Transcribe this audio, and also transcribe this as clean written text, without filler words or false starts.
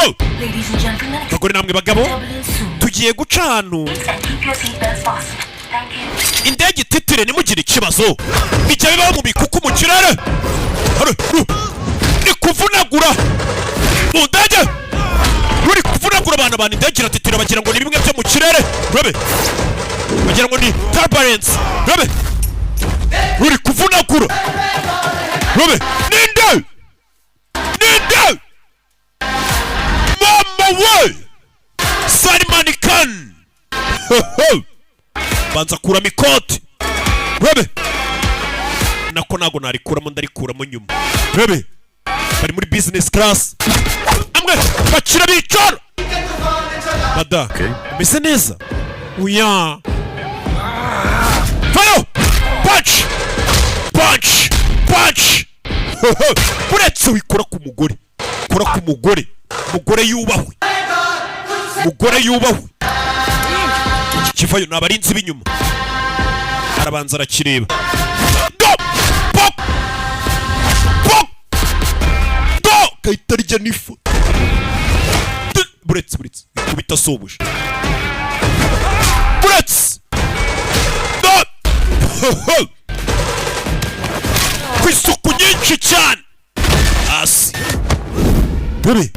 Ho! Ladies and gentlemen, Bagore namwe bagabo, turbulence soon. tugiye guca ahantu And keep your seatbelts fastened. Thank you. Indege ititire, ntimugire ikibazo. Bijya bibaho mu bikuku mu kirere. Hano, ni kuvunagura mu ndege, ruri kuvunagura abantu. Indege iratitira, bagira ngo ni bimwe byo mu kirere. Rebe, bagira ngo ni turbulence. Rebe, ruri kuvunagura. Rebe, ninde, ninde? Mama we, Salman Khan! Banza kuramo ikoti. Rebe, nako ntago narikuramo, ndarikuramo nyuma. Rebe, bari muri business class, amwe bakira bicara. Mada, umeze neza? Uya vayo. Punch, punch, punch! Uretse wikora ku mugore, kora ku mugore. Umugore yubahwe, umugore yubahwe. Iki kivayo ni abarinzi b'inyuma. Arabanza arakireba. Do pop pop do, gahita arya n'ifoto. Buretse, buretse, ikubita sobuja. Buretse do ku isuku nyinshi cyane hasi. Dore